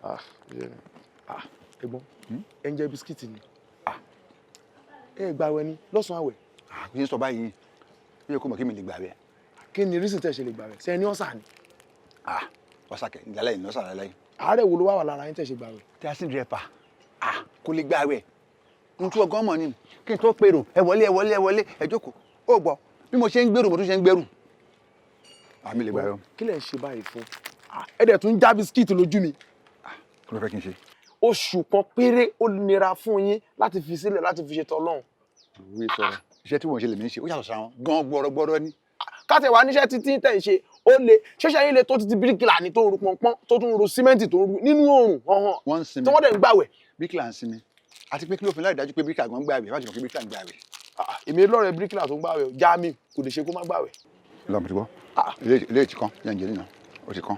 Ah, yeah. Ah, ẹ̀gbọ́n, ẹ ń jẹ biscuit ni? Ẹ gbààwẹ̀ ni lọ́sàn-án àwẹ̀? Kí n sọ báyìí, ó yẹ kó mọ̀ kí mi lè gbà bẹ́ẹ̀. Kí ni reason tẹ́ ṣe lè gbààwẹ̀? Ṣe ẹ ní ulcer ni? Ah, ulcer kẹ̀, ìdálẹ́ yìí ní ulcer lálẹ́ yìí. Àárẹ̀ wo ló wà lára yín tẹ́ ṣe gbààwẹ̀? Taxi driver, ah, kò lè gbààwẹ̀. N tí ọgán mọ̀ ni kí n tó pèrò, "Ẹ wọlé, ẹ wọlé, ẹ wọlé, ẹ jókòó." Ó gbọ́ bí mo ṣe ń gbèrò, mo tún ṣe ń gbèrú. Àmì lè gbààwẹ̀ o. Kí lẹ̀ ń ṣe báyìí fún? Ah, ẹ dẹ̀ tún já biscuit lójú mi. Kí ló fẹ́ kí n ṣe? Oṣù kan péré, ó nira fún yín láti fi sílẹ̀ láti fi ṣe tọ́lọ́run? Ìwé sọ̀rọ̀, iṣẹ́ tí wọ́n ṣe lèmi ń ṣe, ó yàtọ̀ sára wọn gan, gbọ́rọ̀gbọ́rọ̀ ni. Káṣẹ̀ wá níṣẹ́ títí tẹ̀ ń ṣe, ó le ṣẹṣẹ yín le tó títí bíríkìlà ní tó ń ru pọnpọ́n, tó tún ń ru símẹ́ǹtì, tó ń ru nínú oòrùn hànhàn, Wọ́n ń sinmi. tí wọ́n dẹ̀ ń gbàwẹ̀. Bíríkìlà ń sinmi. Àti pé kí ló fi láì dájú pé bíríkìlà gan ń gbààwẹ̀? Wájú mọ̀ pé bíríkìlà ń gbààwẹ̀. Ah, èmi lọ́rẹ̀ bíríkìlà tó ń gbàwẹ̀, Jamiu kò lè ṣe kó má gbàwẹ̀. Lọ́mọ ti gbọ́, ilé ti kán yẹn ń jẹ nínú ó ti kán.